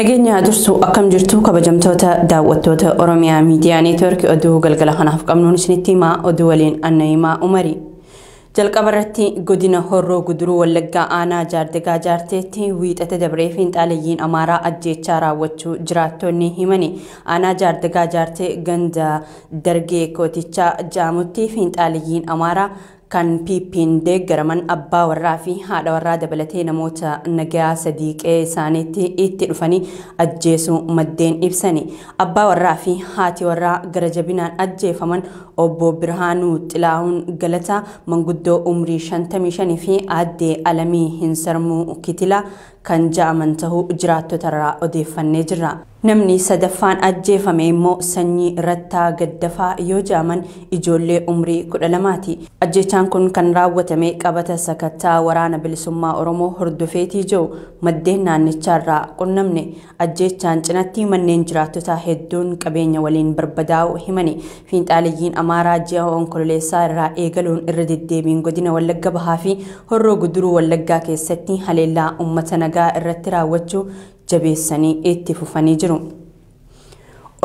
Nageenya dursuu akkam jirtu kabajamtoota daawwattoota Oromiyaa Miidiyaa Neetwoorkii oduu galgala kanaaf qabnuun isinitti himaa oduu waliin Annayimaa Umarii. Jalqaba irratti godina Horroo Guduruu Wallaggaa aanaa Jaardegaa Jaarteetti wiixata dabree fiinxaaleyyiin Amaaraa ajjeechaa raawwachuu jiraattonni himani. Aanaa Jaardegaa Jaartee ganda Dargee Kootichaa Jaamutti fiinxaaleyyiin Amaaraa kan PP'n deeggaraman abbaa warraa fi haadha warraa dabalatee namoota nagaa sadii qe'ee isaaniitti itti dhufanii ajjeesuu maddeen ibsani. Abbaa warraa fi haati warraa gara jabinaan ajjeefaman obbo Birhaanuu Xilahuun Galataa manguddoo umrii 55 fi aaddee Alamii Hinsarmuu Kitilaa kan ja'aman ta'uu jiraattotarraa odeeffannee jirra. Namni sadaffaan ajjeefame immoo sanyii Rattaa Gaddafaa yoo ja'aman ijoollee umrii 12ti. Ajjeechaan kun kan raawwatame qabata sakattaa waraana bilisummaa Oromoo hordofeetii jiru maddeen naannichaarraa qunnamne. Ajjeechaan cinatti manneen jiraattotaa hedduun qabeenya waliin barbadaa'uu himani. Fiinxaaleyyiin Amaaraa ji'a Onkololeessaa irraa eegaluun irra deddeebiin godina Wallagga Bahaa fi Horroo Guduruu Wallaggaa keessatti haleellaa uummata nagaa irratti raawwachuu jabeessanii itti fufanii jiru.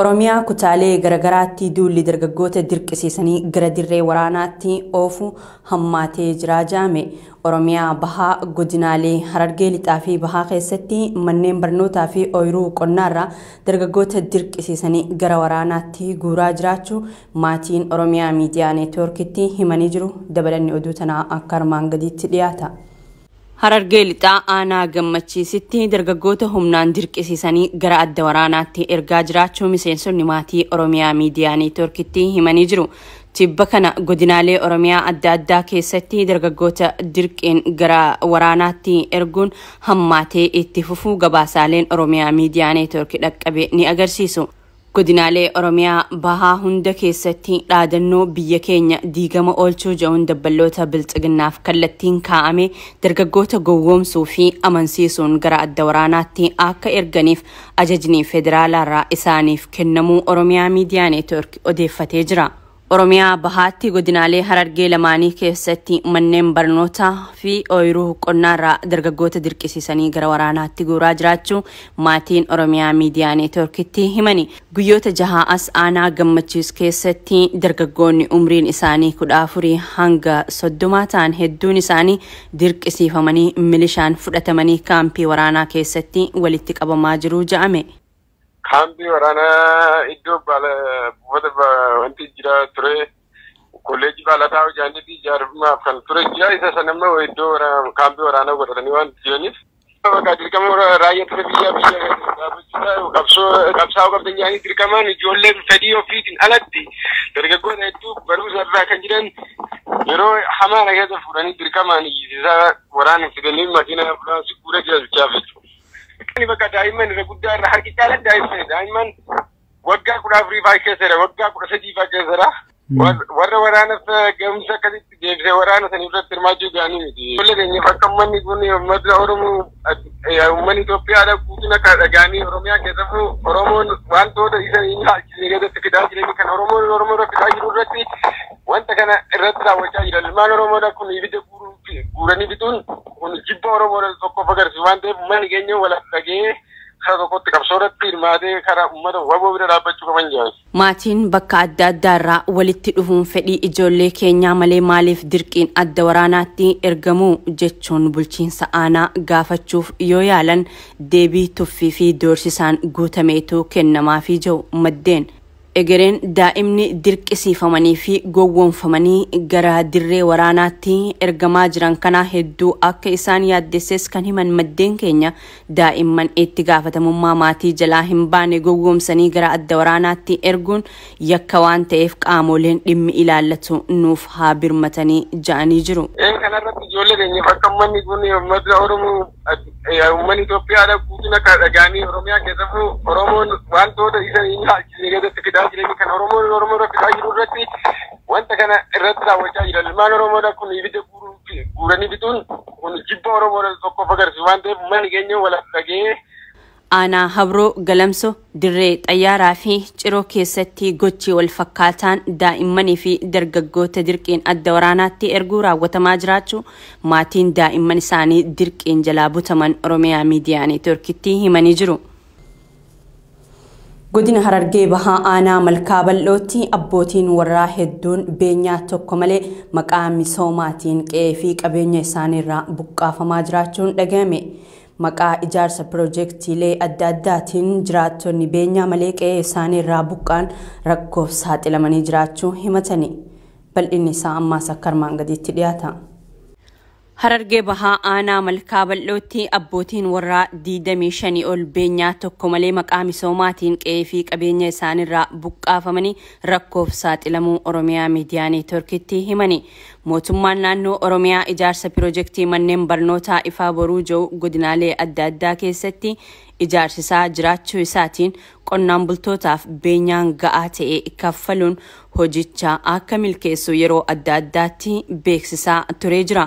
Oromiyaa kutaalee garagaraatti duulli dargaggoota dirqisiisanii gara dirree waraanaatti oofu hammaatee jira jaame. Oromiyaa Bahaa godinaalee Harargee Lixaa fi Bahaa keessatti manneen barnootaa fi ooyiruu qonnaarraa dargaggoota dirqisiisanii gara waraanaatti guuraa jiraachuu maatiin Oromiyaa Miidiyaa Neetwoorkitti himanii jiru. Dabalanni oduu tanaa akka armaan gadiitti dhiyaata. Harargee Lixaa aanaa Gammachiisitti dargaggoota humnaan dirqisiisanii gara adda waraanaatti ergaa jiraachuu miseensonni maatii Oromiyaa Miidiyaa Neetwoorkitti himanii jiru. Tibba kana godinaalee Oromiyaa adda addaa keessatti dargaggoota dirqiin gara waraanaatti erguun hammaatee itti fufuu gabaasaaleen Oromiyaa Miidiyaa Neetwoorkii dhaqqabe ni agarsiisu. Godinaalee Oromiyaa Bahaa hunda keessatti dhaadannoo biyya keenya diigama oolchuu jedhuun dabballoota bilxiginnaaf kallattiin kaa'ame dargaggoota gowwoomsuu fi amansiisuun gara adda waraanaatti akka erganiif ajajni federaalaarraa isaaniif kennamuu Oromiyaa Miidiyaa Neetwoork odeeffatee jira. Oromiyaa Bahaatti godinaalee Harargee lamaanii keessatti manneen barnootaa fi ooyiruu qonnaarraa dargaggoota dirqisiisanii gara waraanaatti guuraa jiraachuu maatiin Oromiyaa Miidiyaa Neetwoorkitti himani. Guyyoota jahaa as aanaa Gammachiis keessatti dargaggoonni umriin isaanii 14 hanga 30 ta'an hedduun isaanii dirqisiifamanii milishaan fudhatamanii kaampii waraanaa keessatti walitti qabamaa jiru ja'ame. Kaampii waraanaa iddoo buufata wanti jira ture kolleejjii Baalataa Hojaaniitti ijaaramuuf kan ture jira. Isa sana immoo iddoo kaampii waraanaa godhatanii waan jiraniif. Bakka dirqama raayyaa ture biyya qabsaa'uu qabdan jedhanii dirqamaan ijoollee fedhii ofiitiin alatti dargaggoota hedduu barumsa irraa kan jiran yeroo hamaa keessa fuudhanii dirqamaan iyyisiisaa waraana fidanii makiina ambulaansii guura jiraachaa jechuudha. Bakka daa'imman irra guddaa irra harki caalaan daa'imman waggaa 14 fa'aa keessa jira, waggaa 13 fa'aa keessa jira. Warra waraanaaf gahumsa akkasitti deebisee waraana sanii irratti hirmaachuu ga'anii miti. Ijoollee keenyaaf akka uummanni kun uummata Oromoo uummanni Itoophiyaadha guutuun akka dhaga'anii Oromiyaa keessattuu Oromoon wantoota isa hin ilaalchisne keessatti fidaa jiran kan Oromoon Oromoo irra fidaa jiru irratti wanta kana irratti raawwachaa jiran. Ilmaan Oromoodha kun ibidda guuranii bituun kun jibba Oromoodha tokkoof agarsiisu waan ta'eef uummanni keenya wal dhagee karaa tokkotti qabsoo irratti hirmaatee karaa uummata waboo bira dhaabbachuu qaban jiran. Maatiin bakka adda addaarraa walitti dhufuun fedhii ijoollee keenyaa malee maaliif dirqiin adda waraanaatti ergamuu jechuun bulchiinsa aanaa gaafachuuf yoo yaalan deebii tuffii fi doorsisaan guutameetu kennamaafii jiru maddeen. Egereen daa'imni dirqisiifamanii fi gowwoomfamanii gara dirree waraanaatti ergamaa jiran kanaa hedduu akka isaan yaaddesses kan himan maddeen keenya daa'imman itti gaafatamummaa maatii jalaa hin baane gowwoomsanii gara adda waraanaatti erguun yakka waan ta'eef qaamoleen dhimmi ilaallatu nuuf haa birmatanii ja'anii jiru. Kanarratti ijoollee keenyaaf akka uummanni kun uummata Oromoo uummanni Itoophiyaadha guutuun akka dhaga'anii Oromiyaa keessattuu Oromoon wantoota isa hin ilaalchisne keessatti fidaa jiran kan Oromoon Oromoo irra fidaa jiru irratti wanta kana irratti raawwachaa jiran. Ilmaan Oromoodha kun ibidda guuranii bituun kun jibba Oromoodha tokkoof agarsiisu waan ta'eef uummanni keenya wal dhagee. Aanaa Habroo Galamso dirree xayyaaraa fi Ciroo keessatti gochi wal fakkaataan daa'immanii fi dargaggoota dirqiin adda waraanaatti erguu raawwatamaa jiraachuu maatiin daa'imman isaanii dirqiin jalaa butaman Oromiyaa Miidiyaa Neetwoorkitti himanii jiru. Godina Harargee Bahaa Aanaa Malkaa Bal'ootti abbootiin warraa hedduun beenyaa tokko malee maqaa misoomaatiin qe'ee fi qabeenya isaaniirraa buqqaafamaa jiraachuun dhagahame. Maqaa ijaarsa piroojeektiilee adda addaatiin jiraattonni beenyaa malee qe'ee isaaniirraa buqqaan rakkoof saaxilamanii jiraachuu himatani. Bal'inni isaa ammaas akka armaan gadiitti dhiyaata. Harargee Bahaa Aanaa Malkaa Bal'ootti abbootiin warraa 25 ol beenyaa tokko malee maqaa misoomaatiin qe'ee fi qabeenya isaaniirraa buqqaafamanii rakkoof saaxilamuu Oromiyaa Miidiyaa Neetworkitti himani. Mootummaan naannoo Oromiyaa ijaarsa piroojeektii manneen barnootaa Ifaa Boruu jiru godinaalee adda addaa keessatti ijaarsisaa jiraachuu isaatiin qonnaan bultootaaf beenyaan ga'aa ta'e kaffaluun hojicha akka milkeessu yeroo adda addaatti beeksisaa turee jira.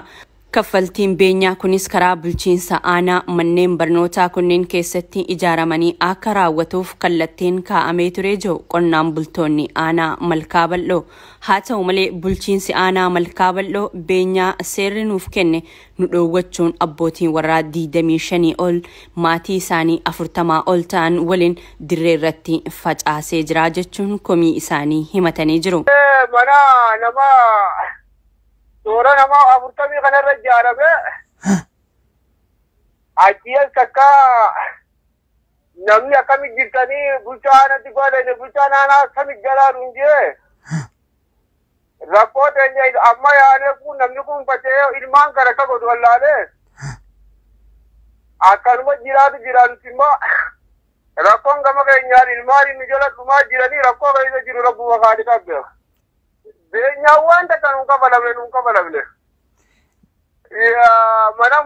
Kaffaltiin beenyaa kunis karaa bulchiinsa aanaa manneen barnootaa kunneen keessatti ijaaramanii akka raawwatuuf kallattiin kaa'amee turee jiru qonnaan bultoonni aanaa Malkaa Bal'oo. Haa ta'u malee bulchiinsi aanaa Malkaa Bal'oo beenyaa seerri nuuf kenne nu dhoowwachuun abbootiin warraa 25 ol maatii isaanii 40 ol ta'an waliin dirree irratti facaasee jira jechuun komii isaanii himatanii jiru. Mana nama toora nama 40 kanarra ijaarame achi as takka namni akkamitti jirtanii bulchaa aanatti godhani bulchaan aanaa akkamitti jalaa dhungee rakkoo teenya amma yaanee kun namni kun faca'ee ilmaan kana akka godhu wallaalee akkanuma jiraatu jiraantu immoo rakkoon gama keenyaan ilmaan inni jala dhumaa jiranii rakkoo keessa jiru rabbuma kaadhi qabbe. Beenyaawwan takka nuun kafalamne. Mana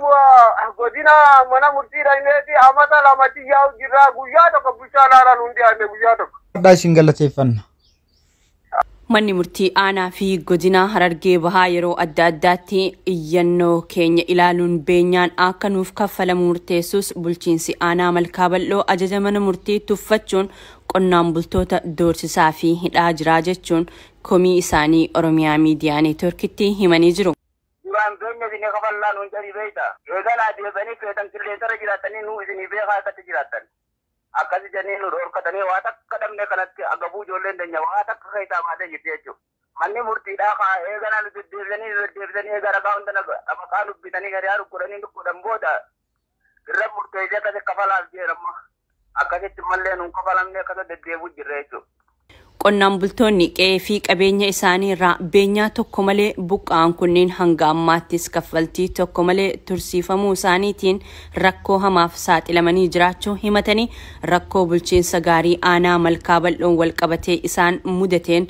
godina mana murtii dhaqneeti amata lamatti yaa'u jirra guyyaa tokko bulchaa laaraan hundi aanne guyyaa tokko. Addaa isin galateeffanna. Manni murtii aanaa fi godina Harargee Bahaa yeroo adda addaatti iyyannoo keenya ilaaluun beenyaan akka nuuf kaffalamu murteessus bulchiinsi aanaa Malkaa Bal'oo ajaja mana murtii tuffachuun qonnaan bultoota doorsisaa fi hidhaa jiraa jechuun komii isaanii Oromiyaa Miidiyaa Neetworkitti himanii jiru. Duraan beenya isinii kafallaa nuun jedhi beekta. Eegalaa deebanii feetan qilleensarra jiraatanii nuu isinii beekaa akkatti jiraattan. Akkasi jennee nu dhorkatanii waa takka dhabne kanatti agabuu ijoolleen teenya waa takka keessaa baatee jirti jechuudha. Manni murtiidhaa kaa eeganaa nu deddeebisanii eega ragaa hunda maqaa dubbisanii gariyaa godhanii godhan booda irra murteessee akkasi kafalaaf jedhama. Akkasitti mallee nuun kafalamne akkasa deddeebuu jirra jechuudha. Qonnaan bultoonni qe'ee fi qabeenya isaanii irraa beenyaa tokko malee buqqa'an kunneen hanga ammaattis kaffaltii tokko malee tursiifamuu isaaniitiin rakkoo hamaaf saaxilamanii jiraachuu himatanii rakkoo bulchiinsa gaarii aanaa Malkaa Bal'oon walqabatee isaan mudateen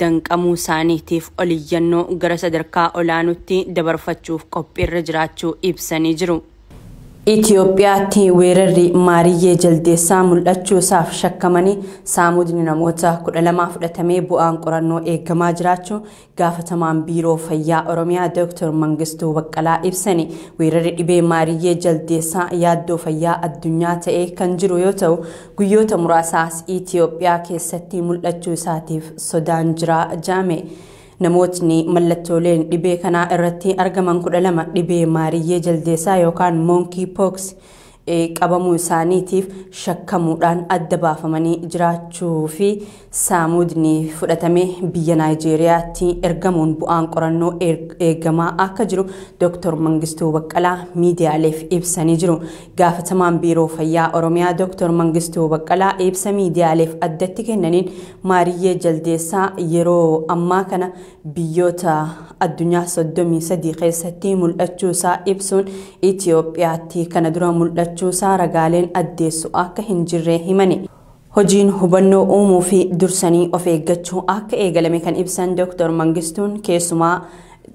danqamuu isaaniitiif oliyyannoo gara sadarkaa olaanutti dabarfachuuf qophiirra jiraachuu ibsanii jiru. Itoophiyaatti weerarri Maariyyee Jaldeessaa mul'achuu isaaf shakkamanii saamudni namoota 12 fudhatamee bu'aan qorannoo eegamaa jiraachuu gaafatamaan Biiroo Fayyaa Oromiyaa Dr. Mangistuu Baqqalaa ibsani. Weerarri dhibee Maariyyee Jaldeessaa yaaddoo fayyaa addunyaa ta'ee kan jiru yoo ta'u guyyoota muraasaas Itoophiyaa keessatti mul'achuu isaatiif sodaan jira jaame. Namootni mallattooleen dhibee kanaa irratti argaman 12 dhibee Maariyyee Jaldeessaa yookaan Monkey Pox qabamuu isaaniitiif shakkamuudhaan adda baafamanii jiraachuu fi saamudni fudhatamee biyya Naayijeeriyaatti ergamuun bu'aan qorannoo eegamaa akka jiru Dr. Mangistuu Baqqalaa miidiyaaleef ibsanii jiru. Gaafatamaan Biiroo Fayyaa Oromiyaa Dr. Mangistuu Baqqalaa ibsa miidiyaaleef addatti kennaniin Maariyyee Jaldeessaa yeroo ammaa kana biyyoota addunyaa 33 keessatti mul'achuu isaa ibsuun Itoophiyaatti kana dura mul'achuu isaa ragaaleen addeessu akka hin jirre himani. Hojiin hubannoo uumuu fi dursanii of eeggachuu akka eegalame kan ibsan Dr. Mangistuun keessumaa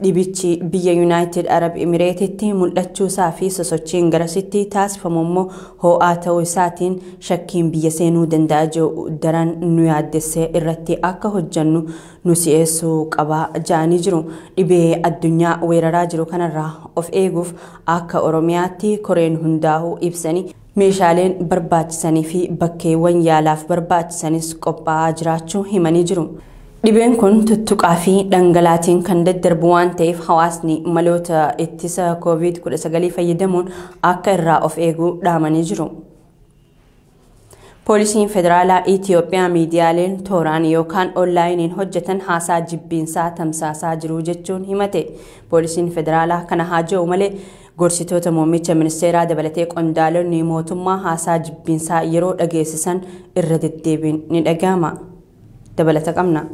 dhibichi biyya Yuunaayitid Arab Imireetitti mul'achuu isaa fi sosochiin garasitti taasifamu immoo ho'aa ta'uu isaatiin shakkiin biyya seenuu danda'a jiru daran nu yaaddessee irratti akka hojjannu nu si'eessuu qaba ja'anii jiru. Dhibee addunyaa weeraraa jiru kanarraa of eeguuf akka Oromiyaatti koreen hundaa'uu ibsanii meeshaaleen barbaachisanii fi bakkeewwan yaalaaf barbaachisanis qophaa'aa jiraachuu himanii jiru. Dhibeen kun tuttuqaa fi dhangalaatiin kan daddarbu waan ta'eef hawaasni maloota ittisa COVID-19 fayyadamuun akka irraa of eeguu dhaamanii jiru. Poolisiin Federaalaa Itiyoophiyaa miidiyaaleen tooraan yookaan onlaayiniin hojjetan haasaa jibbiinsaa tamsaasaa jiru jechuun himate. Poolisiin Federaalaa kana haa jiru malee gorsitoota muummicha ministeeraa dabalatee qondaalonni mootummaa haasaa jibbiinsaa yeroo dhageessisan irra deddeebiin ni dhagahama. Dabalata qabna.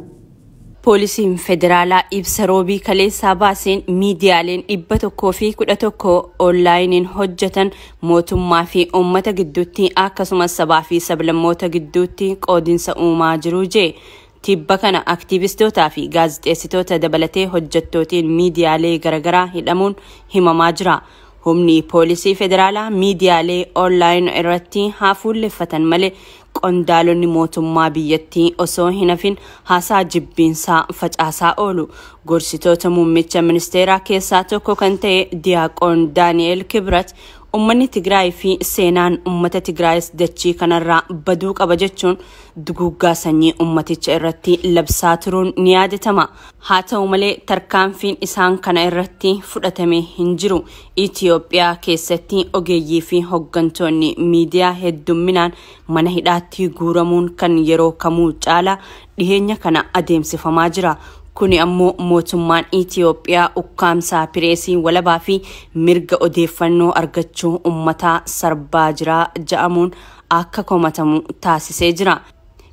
Poolisiin Federaalaa ibsa roobii kaleessaa baaseen miidiyaaleen 111 onlaayiniin hojjetan mootummaa fi uummata gidduutti akkasumas sabaa fi sablammoota gidduutti qoodinsa uumaa jiru jee. Tibba kana aktiivistootaa fi gaazexeessitoota dabalatee hojjettootiin miidiyaalee garaagaraa hidhamuun himamaa jira. Humni poolisii federaalaa miidiyaalee onlaayin irratti haa fuulleffatan malee qondaalonni mootummaa biyyattii osoo hin hafin haasaa jibbiinsaa facaasaa oolu. Gorsitoota muummicha ministeeraa keessaa tokko kan ta'e Diyaaqoon Daani'el Kibrat uummanni Tigraay fi seenaan uummata Tigraayis dachii kanarraa baduu qaba jechuun duguuggaa sanyii uummaticha irratti labsaa turuun ni yaadatama. Haa ta'u malee tarkaanfiin isaan kana irratti fudhatame hin jiru. Itiyoophiyaa keessatti ogeeyyii fi hooggantoonni miidiyaa heddumminaan mana hidhaatti guuramuun kan yeroo kamuu caalaa dhiheenya kana adeemsifamaa jira. Kuni ammoo mootummaan Itiyoophiyaa ukkaamsaa pireesii walabaa fi mirga odeeffannoo argachuu uummataa sarbaa jira ja'amuun akka komatamu taasisee jira.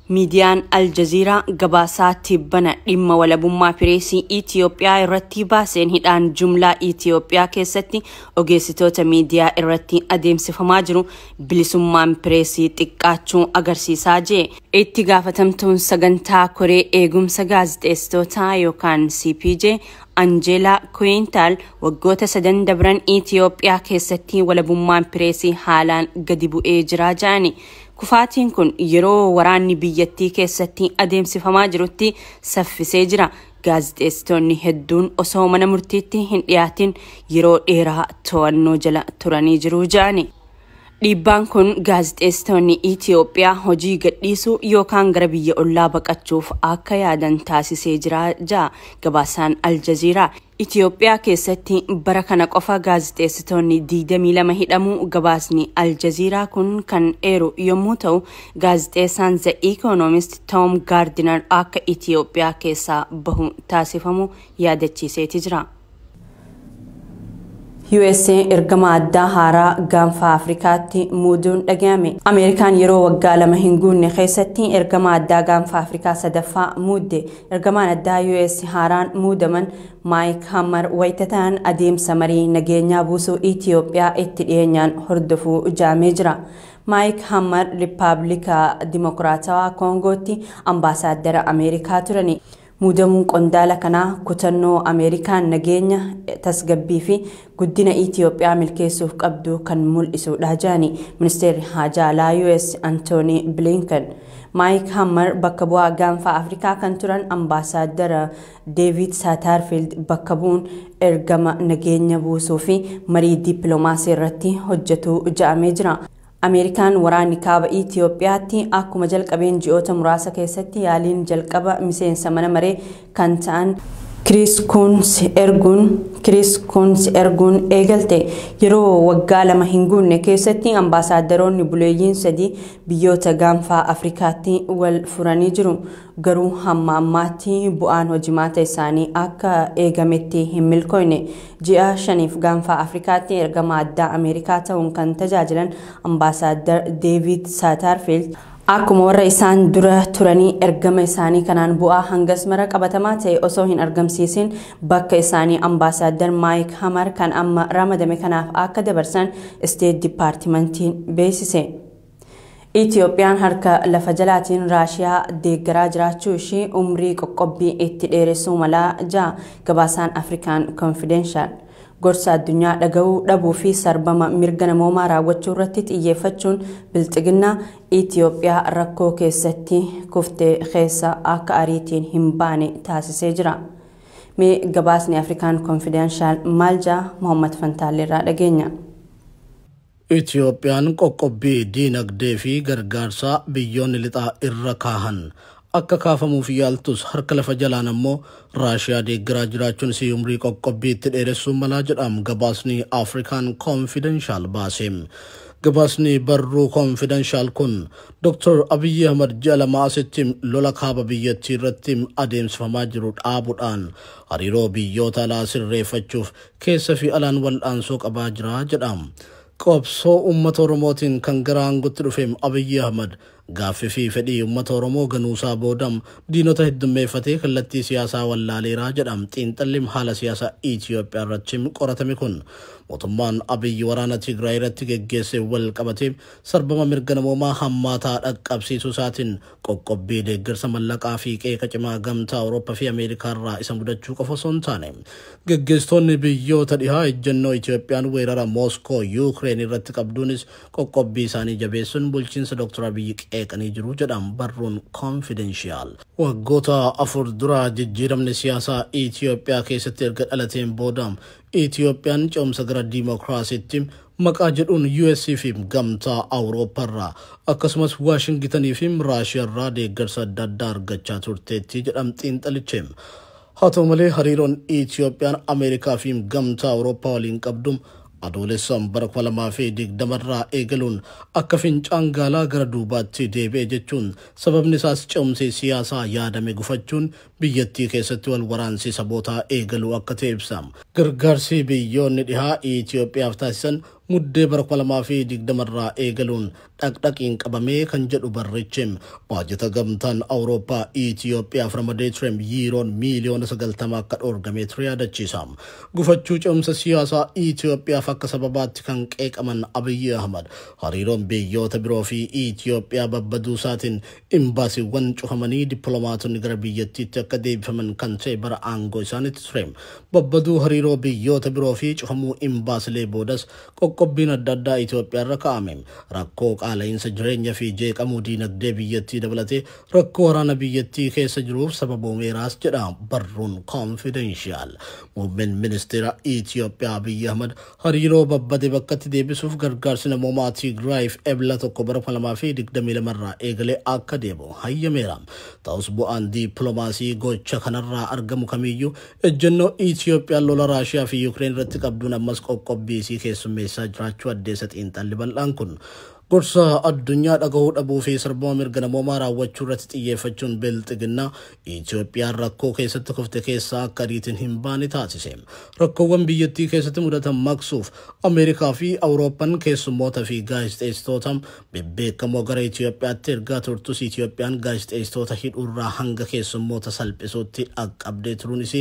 Miidiyaan Aljaziiraa gabaasaa tibbana dhimma walabummaa pireesii Itiyoophiyaa irratti baaseen hidhaan jumlaa Itiyoophiyaa keessatti ogeessitoota miidiyaa irratti adeemsifamaa jiru bilisummaan pireesii xiqqaachuu agarsiisaa jee. Itti gaafatamtuun sagantaa koree eegumsa gaazexeessitootaa yookaan CPJ Anjeelaa Kuwintaal waggoota 3 dabran Itiyoophiyaa keessatti walabummaan pireesii haalaan gadi bu'ee jira jedhani. Kufaatiin kun yeroo waraanni biyyattii keessatti adeemsifamaa jirutti saffisee jira. Gaazexeessitoonni hedduun osoo mana murtiitti hin dhiyaatin yeroo dheeraa to'annoo jala turanii jiru jedhani. Dhiibbaan kun gaazexeessitoonni Itiyoophiyaa hojii gadhiisuu yookaan gara biyya ollaa baqachuuf akka yaadan taasisee jira jedha gabaasaan Aljaziiraa. Itiyoophiyaa keessatti bara kana qofa gaazexeessitoonni 22 hidhamuu gabaasni Aljaziiraa kun kan eeru yommuu ta'u gaazexeessaan The Economist Tom Gardiner akka Itiyoophiyaa keessaa bahu taasifamu yaadachiiseeti jira. USA ergama addaa haaraa gaanfa Afrikaatti muuduun dhagahame. Ameerikaan yeroo waggaa 2 hin guunne keessatti ergama addaa gaanfa Afrikaa sadaffaa muudde. Ergamaan addaa US haaraan muudaman Maayik Hammar wayita ta'an adeemsa marii nageenyaa buusuu Itiyoophiyaa itti dhiyeenyaan hordofuu jaamee jira. Maayik Hammar Riippaabilika Dimokiraatawaa Koongootti ambaasaaddara Ameerikaa turani. Muudamuun qondaala kanaa kutannoo Ameerikaan nageenya tasgabbii fi guddina Itiyoophiyaa milkeessuuf qabdu kan mul'isudha jedhani ministeerri haajaa alaa US Antooni Blinken. Maayik Hammar bakka bu'aa gaanfa Afrikaa kan turan ambaasaaddara Deevid Saatarfiild bakka bu'uun ergama nageenya buusuu fi marii dippiloomaasii irratti hojjetu ja'amee jira. Ameerikaan waraanni kaaba Itiyoophiyaatti akkuma jalqabeen ji'oota muraasa keessatti yaaliin jalqaba miseensa mana maree kan ta'an Chris Coons erguun eegalte. Yeroo waggaa 2 hin guunne keessatti ambaasaadaroonni buleeyyiin 3 biyyoota gaanfaa Afrikaatti wal furanii jiru. Garuu hamma ammaatti bu'aan hojimaata isaanii akka eegametti hin milkoofne. Ji'a 5 gaanfaa Afrikaatti ergama addaa Ameerikaa ta'uun kan tajaajilan ambaasaaddar Deevid Saatarfiild akkuma warra isaan dura turanii ergama isaanii kanaan bu'aa hangas mara qabatamaa ta'e osoo hin argamsiisin bakka isaanii ambaasaaddar Maayik Hammar kan amma ramadame kanaaf akka dabarsan Isteet Dipaartimentiin beeksise. Itiyoophiyaan harka lafa jalaatiin Raashiyaa deeggaraa jiraachuu ishee umrii qoqqobbii itti dheeressuu malaa ja'a gabaasaan Afrikaan Konfidenshaal. Gorsa addunyaa dhaga'uu dhabuu fi sarbama mirga namoomaa raawwachuu irratti xiyyeeffachuun bilxiginnaa Itiyoophiyaa rakkoo keessatti kuftee keessa akka ariitiin hin baane taasisee jira. Mee gabaasni Afrikaan Konfidenshaal maal ja'a Mohammad Fantaalleerraa dhageenya. Itiyoophiyaan qoqqobbii diinagdee fi gargaarsaa biyyoonni lixaa irra kaahan akka kaafamuuf yaaltus harka lafa jalaan ammoo Raashiyaa deeggaraa jiraachuun isii umrii qoqqobbii itti dheeressuu malaa jedham gabaasni Afrikaan Konfidenshaal baase. Gabaasni barruu Confidential kun Dr. Abiyyi Ahmad ji'a 2 asitti lola kaaba biyyattii irratti adeemsifamaa jiru dhaabuudhaan hariiroo biyyoota alaa sirreeffachuuf keessa fi alaan wal'aansoo qabaa jira jedha. Qabsoo uummata Oromootiin kan gara aangootti dhufe Abiyyi Ahmad gaaffii fi fedhii uummata Oromoo ganuusaa boodam diinota heddummeeffatee kallattii siyaasaa wallaaleeraa jedham xiinxalli haala siyaasaa Itoophiyaa irratti qoratame kun. Mootummaan Abiyyi waraana Tigraay irratti geggeesse wal qabatee sarbama mirga namoomaa hammaataa dhaqqabsiisuu isaatiin qoqqobbii deeggarsa mallaqaa fi qeeqa cimaa gamtaa Awurooppaa fi Ameerikaa irraa isa mudachuu qofa osoo hin taane geggeessitoonni biyyoota dhihaa ejjennoo Itoophiyaan weerara Mooskoo Yuukireen irratti qabduunis qoqqobbii isaanii jabeessuun bulchiinsa Dr. Abiyyi qeeqanii jiru jedham barruun Confidential. Waggoota 4 dura jijjiiramni siyaasaa Itoophiyaa keessatti erga dhalateen booda Itoophiyaan ce'umsa gara diimokiraasiitti maqaa jedhuun US fi gamtaa Awurooppaa irraa akkasumas Waashingitanii fi Raashiyaa irraa deeggarsa adda addaa argachaa turteetti jedham xiinxalichi. Haa ta'u malee hariiroon Itoophiyaan Ameerikaa fi gamtaa Awurooppaa waliin qabdu adoolessaan bara 2020 irraa eegaluun akka fincaan gaalaa gara duubaatti deebi'e jechuun sababni isaas ce'umsi siyaasaa yaadame gufachuun biyyattii keessatti wal waraansi sabootaa eegaluu akka ta'e ibsa. Gargaarsi biyyoonni dhihaa Itoophiyaaf taasisan muddee bara 2020 irraa eegaluun dhaqdhaqiin qabamee kan jedhu barrichi baajata gamtaan Awurooppaa Itoophiyaaf ramadee ture yiiroon miiliyoona 90 akka dhoorgamee ture yaadachiisa. Gufachuu ce'umsa siyaasaa Itoophiyaaf akka sababaatti kan qeeqaman Abiyyi Ahmad hariiroon biyyoota biroo fi Itoophiyaa babbaduu isaatiin imbaasiiwwan cufamanii dippiloomaatonni gara biyyattiitti akka deebifaman kan ta'e bara aangoo isaaniitti ture. Babbaduu hariiroo biyyoota biroo fi cufamuu imbaasilee boodas qoqqobbiin adda addaa Itoophiyaa irra kaa'ame. Rakkoo qaala'insa jireenya fi jeeqamuu diinagdee biyyattii dabalatee rakkoo waraana biyyattii keessa jiruuf sababoomeeraas jedha barruun Confidential. Muummeen ministeera Itoophiyaa Abiyyi Ahmad hariiroo babbade bakkatti deebisuuf gargaarsi namoomaa Tigraayiif ebla 1 bara 2022 irraa eegalee akka deebi'u hayyameera. Ta'us bu'aan dippiloomaasii gocha kanarraa argamu kamiyyuu ejjennoo Itoophiyaan lola Raashiyaa fi Yuukireen irratti qabduun ammas qoqqobbii isii keessummeessaa jiraachuu addeessa xiinxalli bal'aan kun. Gorsa addunyaa dhagahuu dhabuu fi sarbama mirga namoomaa raawwachuu irratti xiyyeeffachuun bilxiginnaa Itoophiyaan rakkoo keessatti kufte keessaa akka ariitiin hin baane taasise. Rakkoowwan biyyattii keessatti mudatan maqsuuf Ameerikaa fi Awurooppaan keessummoota fi gaazexeessitoota bebbeekamoo gara Itoophiyaatti ergaa turtus Itoophiyaan gaazexeessitoota hidhuurraa hanga keessummoota salphisuutti dhaqqabdee turuunis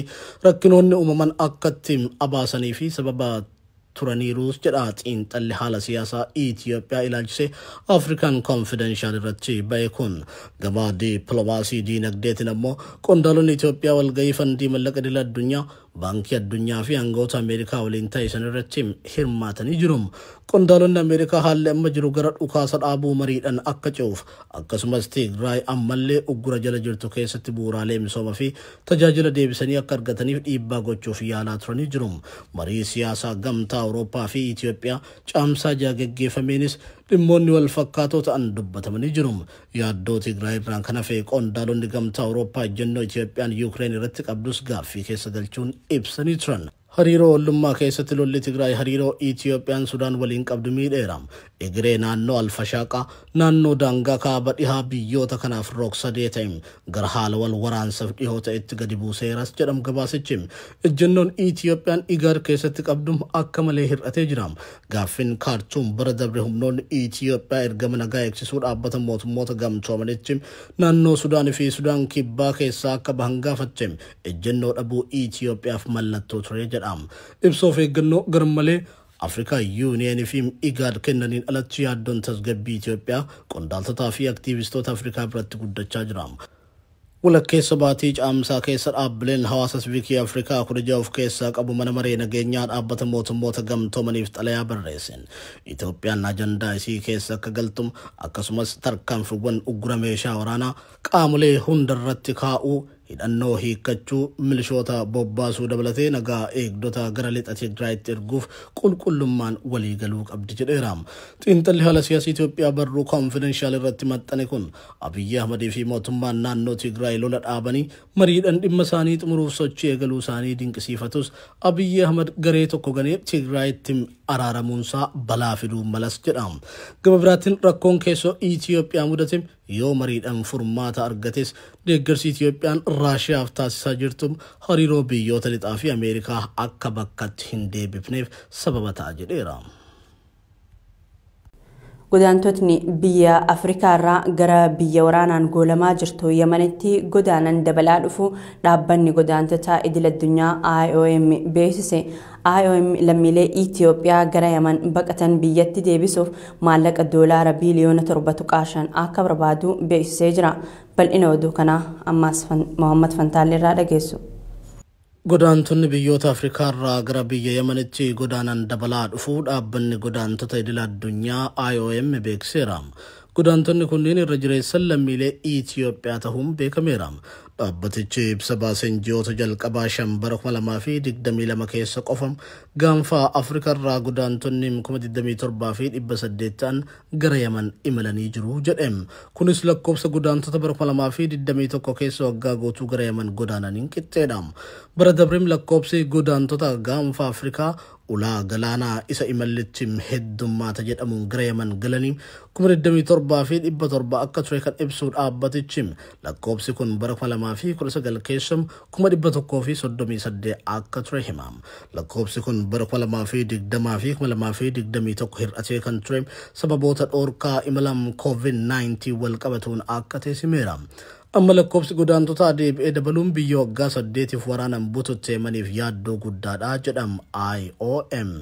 rakkinoonni uumaman akka itti abaasanii fi sababa turaniiruus jedha xiinxalli haala siyaasaa Itoophiyaa ilaalchisee African Confidential irratti ba'e kun. Gabaa dippiloomaasii diinagdeetiin ammoo qondaalonni Itoophiyaa walgahii fandii mallaqa idil addunyaa baankii addunyaa fi aangawoota Ameerikaa waliin taasisan irratti hirmaatanii jiru. Qondaalonni Ameerikaa haalli amma jiru gara dhukaasa dhaabuu mariidhaan akka ce'uuf akkasumas Tigraay ammallee uggura jala jirtu keessatti bu'uuraalee misooma fi tajaajila deebisanii akka argataniif dhiibbaa gochuuf yaalaa turanii jiru. Marii siyaasaa gamtaa Awurooppaa fi Itoophiyaa caamsaa ja'a geggeeffameenis dhimmoonni wal fakkaatoo ta'an dubbatamanii jiru. Yaaddoo Tigraay irraan kan hafe qondaalonni gamtaa Awurooppaa ejjennoo Itoophiyaan Yuukireen irratti qabdus gaaffii keessa galchuun ibsanii turan. Hariiroo ollummaa keessatti lolli Tigraay hariiroo Itoophiyaan Sudaan waliin qabdu miidheera. Egeree naannoo Alfashaaqaa naannoo daangaa kaaba dhihaa biyyoota kanaaf rog-sadee ta'e gara haala wal waraansaaf dhihoo ta'etti gadi buuseeras jedhamu gabaasichi. Ejjennoon Itoophiyaan Igaad keessatti qabdu akka malee hir'atee jira. Gaaffiin Kaartuum bara dabre humnoonni Itoophiyaa ergama nagaa eegsisuu dhaabbata mootummoota gamtoomanitti naannoo Sudaanii fi Sudaan kibbaa keessaa akka bahan gaafatte ejjennoo dhabuu Itoophiyaaf mallattoo ture jedha. Ibsa of eeggannoo garmalee Afrikaa Yuuniyeenii fi Igaad kennaniin alatti yaaddoon tasgabbii Itoophiyaa qondaaltotaa fi aktiivistoota Afrikaa biratti guddachaa jira. Walakkeessa baatii caamsaa keessa dhaabbileen hawaasa siivikii Afrikaa 16 of keessaa qabu mana maree nageenyaa dhaabbata mootummoota gamtoomaniif xalayaa barreessan. Itoophiyaan ajandaa isii keessa akka galtu akkasumas tarkaanfiiwwan uggura meeshaa waraanaa qaamolee hundarratti kaa'uu Hidhannoo hiikkachuu, milishoota bobbaasuu dabalatee nagaa eegdota gara lixa Tigraayitti erguuf qulqullummaan waliigaluu qabdi jedheera. Xiinxalli haala siyaasa Itoophiyaa barruu Confidential irratti maxxane kun Abiyyi Ahmadii fi mootummaan naannoo Tigraay lola dhaabanii mariidhaan dhimma isaanii xumuruuf sochii eegaluu isaanii dinqisiifatus, Abiyyi Ahmad garee tokko ganee Tigraayitti araaramuunsaa balaa fiduu malas jedha. Gama biraatiin rakkoon keessoo Itoophiyaa mudate yoo mariidhaan furmaata argates, deeggarsi Itoophiyaan Raashiyaaf taasisaa jirtu hariiroo biyyoota lixaa fi Ameerikaa akka bakkatti hin deebifneef sababa ta'a jedheera. Godaantotni biyya Afrikaa irraa gara biyya waraanaan goolamaa jirtu Yamanitti godaanan dabalaa dhufu dhaabbanni godaantota idil addunyaa IOM beeksise. IOM lammiilee Itoophiyaa gara Yaman baqatan biyyatti deebisuuf maallaqa doolaara biiliyoona 7.5 akka barbaadu beeksisee jira. Bal'ina oduu kanaa ammaas Mohammad Fantaallee irraa dhageessu. Godaantonni biyyoota Afrikaa irraa gara biyya Yamanitti godaanan dabalaa dhufuu dhaabbanni godaantota idil addunyaa IOM beeksiseera. Godaantonni kunneen irra jireessan lammiilee Itoophiyaa ta'uun beekameera. Dhaabbatichi ibsa baaseen ji'oota jalqabaa 5 bara 2022 keessa qofa gaanfa Afrikaa irraa godaantonni 27,800 ta'an gara Yaman imalanii jiru jedhe. Kunis lakkoofsa godaantota bara 2021 keessa waggaa guutuu gara Yaman godaananiin qixxeedha. Bara dabreem lakkoofsi godaantota gaanfa Afrikaa ulaa galaanaa isa imallichi heddummaata jedhamuun gara Yaman galanii 27,700 akka ture kan ibsu dhaabbatichi, lakkoofsi kun bara 2019 keessa 138,000 akka ture hima. Lakkoofsi kun bara 2020 fi 2021 hir'atee kan ture sababoota dhoorkaa imalam COVID-19 wal qabatuun akka ta'e himeera. Amma lakkoofsi godaantotaa deebi'ee dabaluun biyya waggaa 8f waraanaan bututte Yamaniif yaaddoo guddaadha jedham IOM.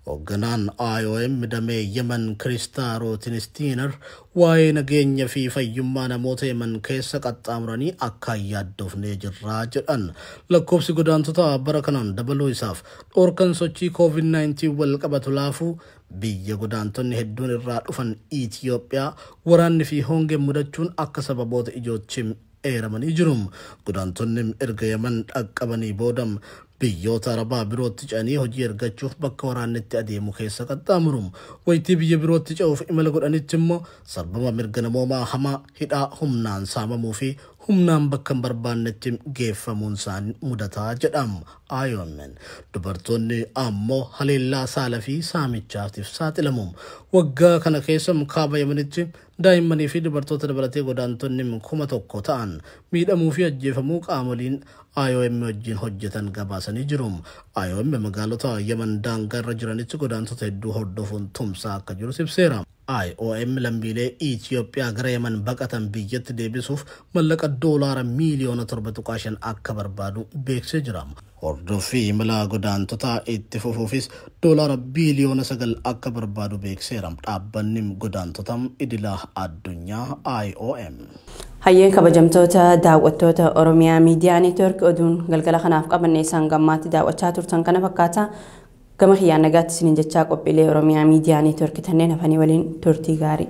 Hoogganaan IOM damee Yemen Kiristaa Rootinstiinar waa'ee nageenya fi fayyummaa namoota Yemen keessa qaxxaamuranii akka yaaddofnee jirraa jedhan. Lakkoofsi godaantota bara kanaan dabaluu isaaf dhoorkan sochii COVID-19 wal qabatu laafuu, biyya godaantonni hedduun irraa dhufan Itoophiyaa waraanni fi hongeen mudachuun akka sababoota ijootti eeramanii jiru. Godaantonni erga Yemen dhaqqabanii booda biyyoota Arabaa birootti ce'anii hojii argachuuf bakka waraannitti adeemu keessa qaxxaamuru. Wayitii biyya birootti ce'uuf imala godhanitti immoo sarbama mirga namoomaa hamaa, hidhaa, humnaan saamamuu fi humnaan bakka hin barbaannetti geeffamuun isaan mudataa jedham IOM. Dubartoonni ammoo haleellaa saala fi saamichaatiif saaxilamu. Waggaa kana keessa kaaba Yemenitti daa'immanii fi dubartoota dabalatee godaantonni 1,000 ta'an miidhamuu fi ajjeefamuu qaamoliin IOM wajjin hojjetan gabaasanii jiru. IOM magaalota Yemen daangaa irra jiranitti godaantota hedduu hordofuun tumsaa akka jiru ibseera. IOM lammiilee Itoophiyaa gara Yemen baqatan biyyatti deebisuuf mallaqa doolaara miiliyoona 7.5 akka barbaadu beeksisee jira. Hordoffii imala godaantotaa itti fufuufis doolaara biiliyoona 9 akka barbaadu beeksiseera. Dhaabbanni godaantota idila addunyaa IOM. Hayyeen kabajamtoota daawwattoota Oromiyaa Miidiyaa Neetwoork, oduun galgala kanaaf qabanne isaan gammaatti daawwachaa turtan kana fakkaata. Gama kiyyaan nagaatti isiniin jechaa, qophiilee Oromiyaa Miidiyaa Neetwoork kanneen hafanii waliin turtii gaarii.